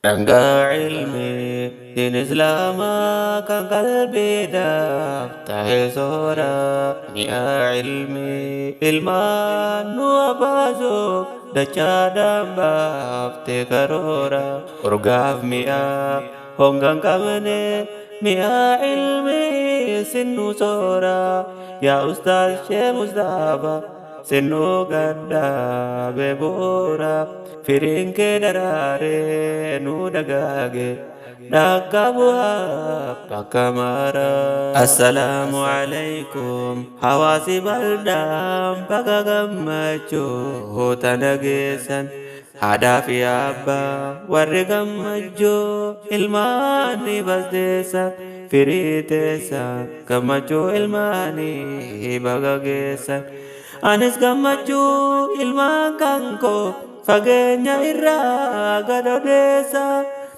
Dhangaa ilmii diin islaamaa kan qalbiidhaaf tahe soora mi'a ilmii ilmaan nu abaasuuf dachaadhaan baaftee karoora urgaaf mi'a hongan qabne mi'a ilmii sinnu soora yaa ustaaz shee Mustaafa sinnu gadhaabe boora firiin kee daraaree nu dagaage dhakka bu'aa bakka mara. Assalaamu alaikum hawaasi bal'aan baga gammachuu tana geessan. Haadhaa fi abbaa warri gammachuu ilmaanii basdeessan firii teessan gammachuu ilmaanii baga geessan. Anis gammachuu ilmaan kan koo fageenya irraa gad odeessa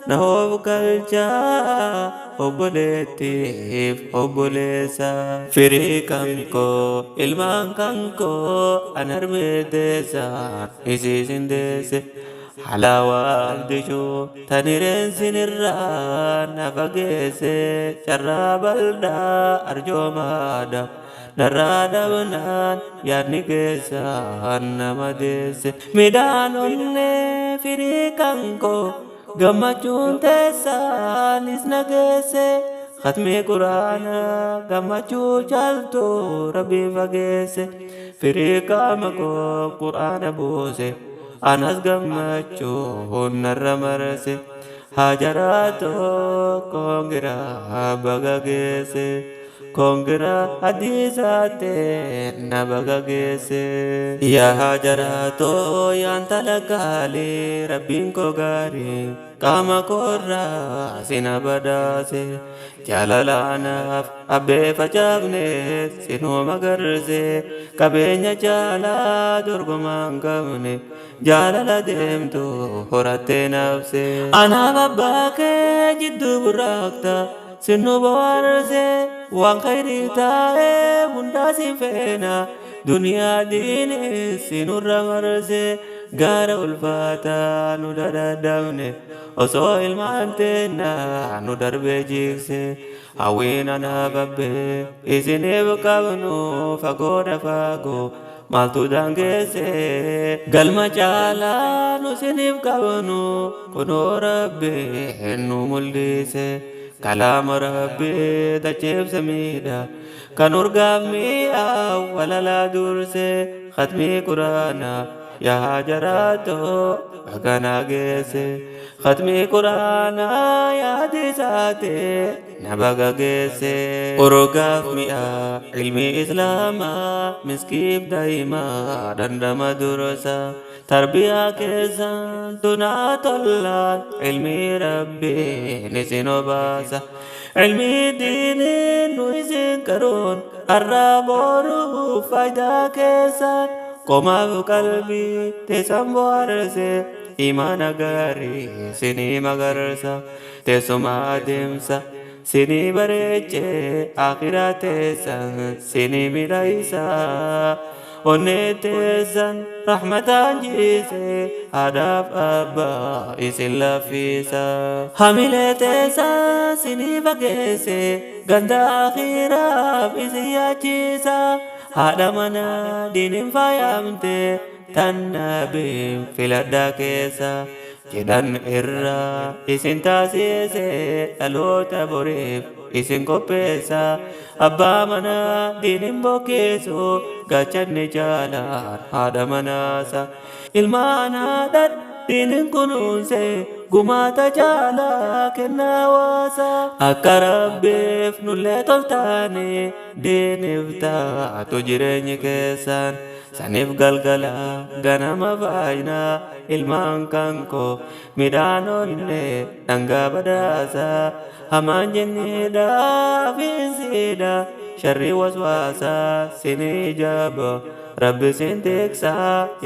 na hoof galchaa obboleettiif obboleessa. Firii kan koo ilmaan kan koo an harmee teessaan isiisin deesse. Halaawaa abdishuu tan hireensin irraa na fageesse carraa bal'aa arjoomaadha. Narraa dhabnaan yaadni keessaan nama deesse. Midhaan onnee firii kan koo gammachuun teessaanis na geesse. Khatmii quraanaa gammachuu caaltu rabbiin fageesse. Firii qaama koo quraana buuse. Anas gammachuun narra marse. Hajaraatoo koongiraa baga geesse. Koongiraa hadiisaatee na baga geesse. Yaa hajaraatoo yaantala gaarii rabbiin koo gaarii qaama koorraa sina badhaase. Jaalala anaaf abbee facaafne sinuma garse qabeenya caalaa dorgomaa hin qabne jaalala deemtu horattee nafse. Anaaf abbaa kee jidduu burraaqta sinnu bohaarse waan khayrii taa'ee hundaa si feena duniyaa diini sinurra marse gaara ulfaataa nu dadhabne osoo ilmaan teennaa nu darbee jigse hawwiin anaaf abbee isiniif qabnu fagoodha fagoo maaltu daangeesse galma caalaa nu isiniif qabnu kunoo rabbi nu mul'ise kalaama rabbi dacheef samiidha kan urgaaf mi'a walalaa durse khatmii quraanaa yaa hajaraatoo baga naa geesse khatmii quraanaa yaadisaatee na baga geesse urgaaf mi'a ilmi islaamaa miskiif daa'imaa dhandhama dursa tarbiyaa keessan tunaa tollaan ilmi rabbiin isin obaasa ilmi diiniin nu isin qaruun har'aa boruu faayidaa keessan qomaaf qalbii teessan bohaarse imaana gaarii sinii magarsa teessuma adeemsa sinii bareeche akhiraa teessan sinii midhaysa onnee teessan rahmataan jiise haadhaaf abbaa isin laffisa hamilee teessan sinii fageesse ganda akhiraaf isin yaachisa haadha manaa diinin faayamte tan nabiin filadhaa keessa jedhan irraa isin taasise dhaloota boriif isin qopheessa abbaa manaa diinin bokkeessu gaachanni jaalaan haadha manaasa ilmaan haadhan diinin kunuunse gumaata caalaa kennaa waasa akka rabbiif nullee toltaane diiniif taatu jireenyi keessan saniif galgala ganama faayinaa ilmaan kan koo midhaan onne dhangaa badhaasa hamaan jinniidha fiinsiidha sharri waswaasa sinii jaaba rabbi sin tiksa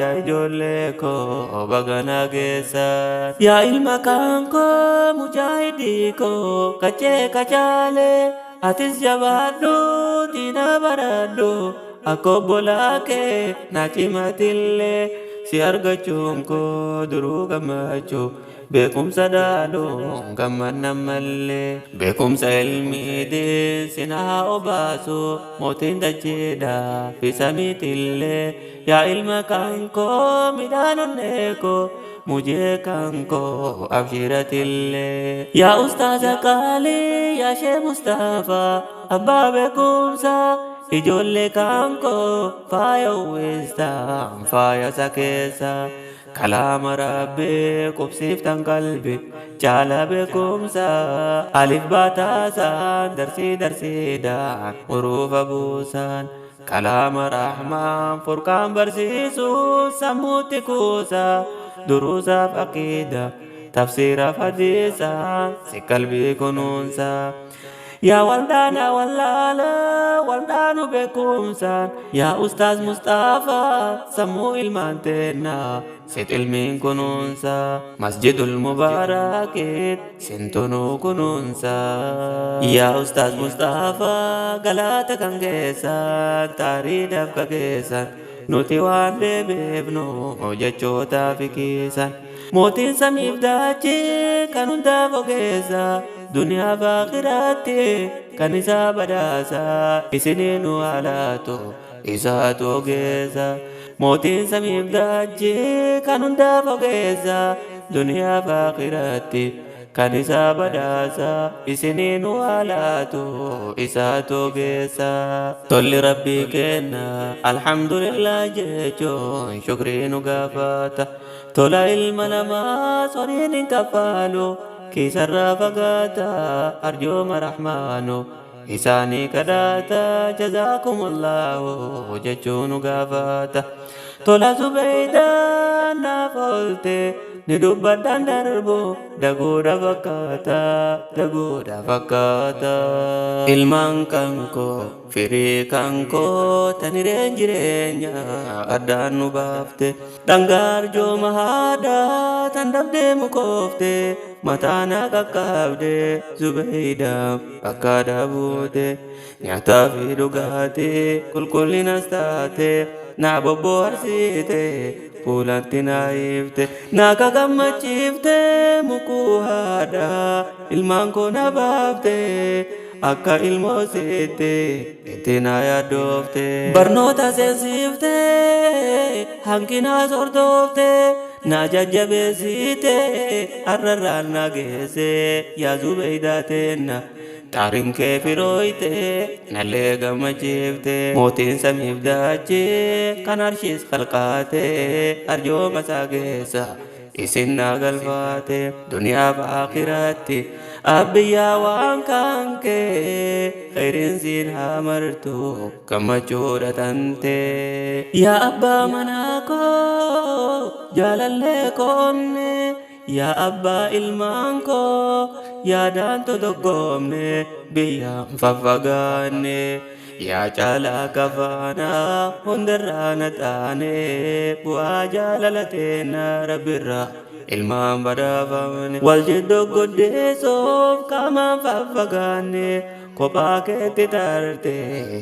yaa ijoollee koo baga naa geessan. Yaa ilma kan koo mujaahidii koo kachee kachaalee atis jabaadhu diina baradhu akka obbolaa kee na cimatillee si argachuun koo duruu gammachuu. Beekumsa dhaaluun gammanna mallee, beekumsa ilmiitiin sinaa obaasu, mootiin dacheedha fi samiitillee. Yaa ilma kan koo, midhaan onnee koo, mujee kan koo, abshiratillee. Yaa ustaaza qaalii, yaa shee Mustafaa, abbaa beekumsaa, ijoollee kan koo faaya uwwistaan faaya isa keessa. Kalaama Rabbii qubsiiftan qalbi caala beekumsa, alif baataasaan darsii darsiidhaan hurufa buusaan, kalaama Rahmaan furqaan barsiisuu sammuutti kuusa, duruusaaf aqiida tafsiiraaf hadiisaan si qalbii kunuunsa. Yaa waldaana wallaala waldaanu beekumsaan, yaa ustaaz Mustafaa, sammuu ilmaan teennaa sit ilmiin kunuunsa, Masjidul Mubaarakiit sintunuu kunuunsa. Yaa ustaaz Mustafaa, galaata kan geessan taarii dafka geessan, nuti waan deebiifnu jechoota fikiisan. Mootiin samiif daachii kan hundaaf ogeessa, duniyaa fi akhiraatti kan isaa badhaasa, isiniinu haalaatu isaatu ogeessa. Mootiin samiif daachii kan hundaaf ogeessa, duniyaa fi akhiraatti kan isaa badhaasa, isiniinu haalaatu isaatu ogeessa. Tolli Rabbii kenna alhamdulillah jechuun shukrii nu gaafata. Tola ilma namaa soriin hin kaffaalu, kiisarraa fagaata, arjooma Rahmaanu isaanii kadhaata, jazaakumullahu jechuu nu gaafata. Tola Zubeeydaan naaf oolte ni dubbadhaan darbu, daguudha fakkaata, daguudha fakkaata. Ilmaan kan koo, firii kan koo, tanireen jireenya addaan nu baafte, dhangaa arjooma haadhaa tan dhabdee mukoofte, mataa na qaqqabde, Zubeeydaan bakka dhabuute, nyaataa fi dhugaatii qulqullinas taate, naa bobboharsite, fuulatti naa ifte, naa kagammachiifte, mukuu haadhaa ilmaan koo na baafte, akka ilmoo seette itti naa yaaddoofte, barnoota seensifte, hanqinaas hordoofte, naa jajjabeessite, har'arraan na geesse. Yaa Zubeeydaa teenna, xaariin kee firooyte, nallee gammachiifte. Mootiin samiif daachee kan arshiis kalqaate, arjooma isaa geessa isin naa galfaate, duniyaaf akhiraatti abbiyyaa waan kan kee khayriin siin haa martu, gammachuudha tante. Yaa abbaa manaa koo, jaalallee koonne, yaa abbaa ilmaan koo, yaadaan totoggoomne, biyyaan faffagaanne, yaa caalaa kafaanaa hundarraa na taane, bu'aa jaalala teenna Rabbirraa ilmaan badhaafamne. Wal jidduu guddisuuf qaamaan faffagaanne, kophaa keetti tarte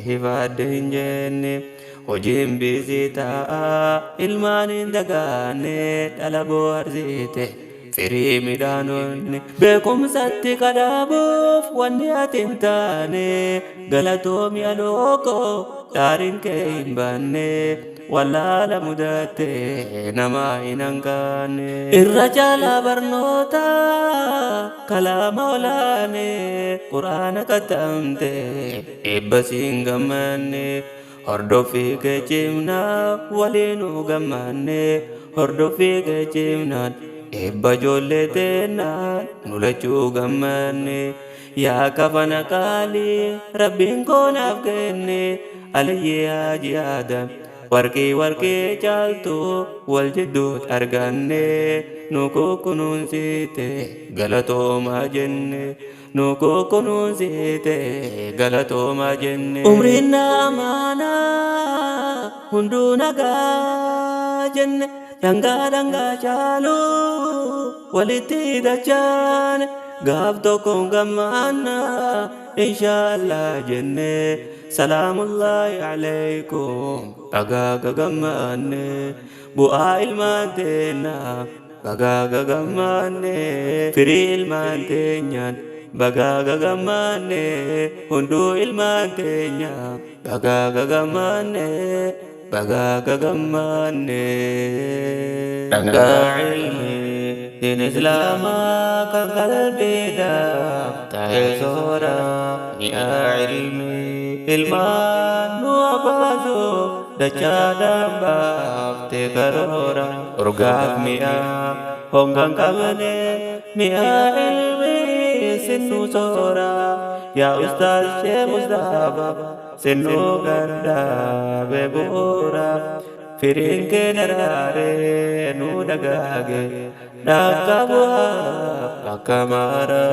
hifaadde hin jenne, hojiin biizii ta'a ilmaan hin dagaanne, dhala boharsite firii midhaanonni, beekumsatti kadhaabuuf wanni ati hin taane. Galatoomi alookoo, xaariin kee hin baanne, wallaala mudatte nama hin hanqaanne. Irra caalaa barnoota kalaama olaane, Quraana katamte, eebba siin gammanne. Hordoffii kee cimnaa waliinuu gammanne, hordoffii kee cimnaan eebba ijoollee teennaan nu lachuu gammanne. Yaa kafana qaalii Rabbiin koo naaf kenne, Aliyyee Haaji Adam, warqii warqii caaltu wal jidduut arganne, nu kunuunsite galatoomaa jenne, nu kunuunsite galatoomaa jenne. Umriin na amaanaa hunduu nagaa jenne, dhangaa dhangaa caalu walitti dachaane, gaaf tokkoon gammaanna inshaallah jenne. Salaamullaahi alaykum, bagaa gagammaanne, bu'aa ilmaan teennaa. Bagaa gagammaanne firii ilmaan teenyaan, bagaa gagammaanne hunduu ilmaan teenya, bagaa gagammaanne, bagaa gagammaanne. Dhangaa ilmi diin islaamaa kan qalbiidhaaf ta'e soora, mi'a ilmi ilmaan nu abaasu dachaadhaan baaftee karoora, urgaaf mi'a hongan qabne, mi'a ilmi sinnu soora. Yaa Ustaaz Shee Mustafaa, sinnuu gandaabe bu'uura, firiin kee daraaree nu dagaage, dhaqqabu'aa bakka maara.